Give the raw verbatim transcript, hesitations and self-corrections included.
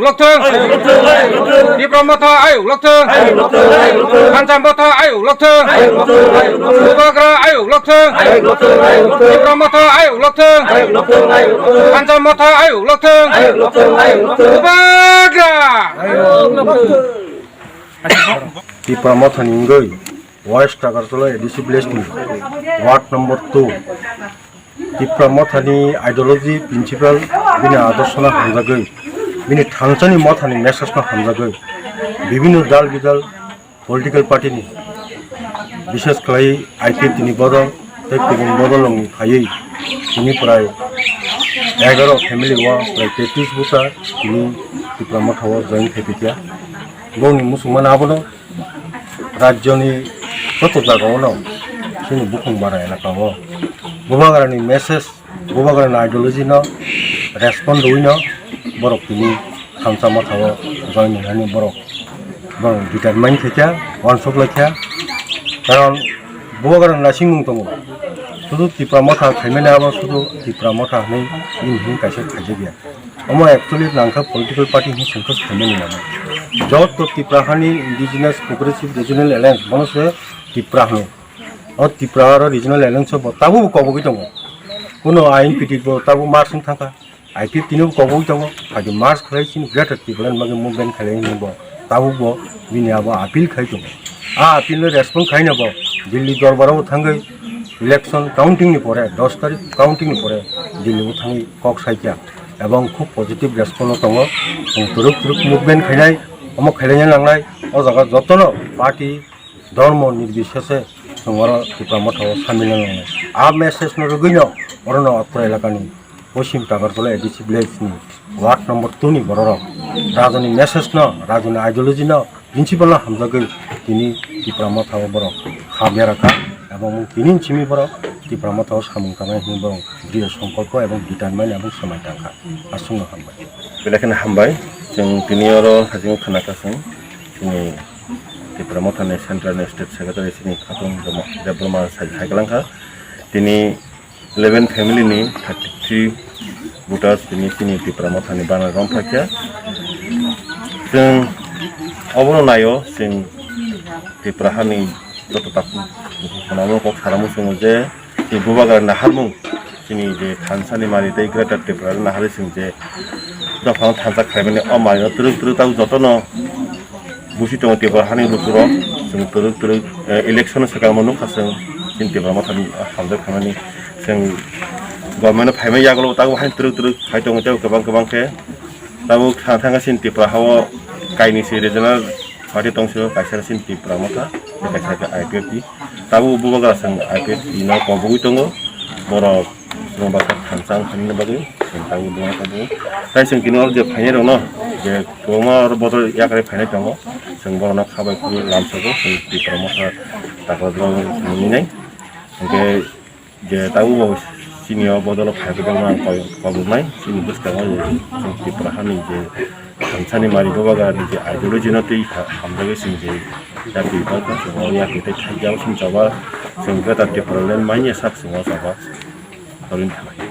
Lokthung. Tipra Motha ayuk lokthung. Thansa Motha ayuk lokthung. Bubagra ayuk lokthung. Tipra Motha ayuk lokthung. Thansa Motha ayuk lokthung. Bubagra. Tipra Mothani wngwi West Agartala A D C village ni ward number two. Tipra Mothani ideology, principle, bini adorsona hamjagwi, bini thansani mothani message no hamjagwi, bibinno dal bidal political party ni, bishes khlai I P F T ni bodol tei kubun bodol wngwi phaiwi tini prai egaro family o prai tetris bwsa tini Tipra Motha o join khai phaikha. Bongni muchungmani abono rajyoni joto jagao no chini bukhung bara elaka o Bubagrani message, Bubagrani ideology no respond rwino borok tini Thansa Motha o join wngmani borok, borok determine khaikha, uansuk laikha. Karon Bubagrani naisingmung tongo, sudu Tipra Motha khaimani abo sudu Tipra Motha hinwi bini hinwi kaisa khaijakya. Omo actually nangkha political party hinwi sengkha saimani nangkha. Joto Tipra hani Indigenous Progressive Regional Alliance, bono se Tipra hino. O Tipra aro Regional Alliance bo tabuk bo kobogwi tongo. Kuno I N P T bo tabuk March wng thangkha. I P F T no bo kobogwi tongo. Hadi March khlai chini Greater Tipraland bagwi movement khlai hinwi bo tabuk bo bini abo appeal khai tongo. A appeal no respond khaina bo Delhi dorbar o thangwi election counting ni pore, dos tarik counting ni pore Delhi o thangwi kok saikha. Ebong khub positive response o tongo. Chwng twrwk twrwk movement khainai, omo khailaiya nangnai, o jaga jotono party, dhormo nirbisheshe chwng oro Tipra Motha o samil nangnai. A message no rwgwino orono Atro elakani Poschim Tagartala A D C village ni ward number two ni bororok rajoni message no, rajoni ideology no, principle no hamjagwi tini Tipra Motha o borok ha berakha, ebong tini simi borok Tipra Motha o samung tangnai hinwi borok diriyo songkolpo ebong determine ebong swmai tangkha. Aswkno hambai. Belai kheno hambai. Chwng tini oro hajingo khna kasung chini Tipra Motha ni central ni state secretary chini Khatung Debbarma sai hai kalangkha. Tini eleven family ni thirty three voters tini chini Tipra Motha ni banner rom phakya. Chwng obono naio, chwng Tipra hani joto tak khwnamo kok saramu chwngo je chini Bubagra naharmung chini je thansa ni mari tei Greater Tripura naharwi chwng je dophano thansa khlaimani o mari no twrwk twrwk tabuk jotono busi tongo Tipra hani lukurok, chwng twrwk twrwk, eh, election o swkangma nukha chwng chini Tipra Motha ni hamjak khaimani chwng government o phaimani yagulo tabuk haino twrwk twrwk phai tongo tei kwbang kwbang khe tabuk thang thang khe chini Tipra ha o kainwi se regional party tong se kaisa chini Tipra Motha tei kaisa khe I P F T tabuk Bubagra chwng I P F T no kobogwi tongo borok. Chwng bwkha thansa wngkha nini bagwi chwng tabuk buma tabuk. Tai chwng tini oro je phainai rokno je kwbangma oro bodol yakarwi phainai tongo. Chwng borokno kha bai phuru lamsogo chwng Tipra Motha takla borok wngkha nini nai. Hinkhe je tabuk bo chini o bodolo phaibai tongma ang koi-, koboknai chini bwskango je chwng Tipra hani je thansani mari Bubagrani je ideology no twi ha-, hamjagwi chwng je yakwi tongkha chwng o yakwi tei thajak chwng choba chwng Greater Tipraland manya sak chwng o choba. Toroni thanai.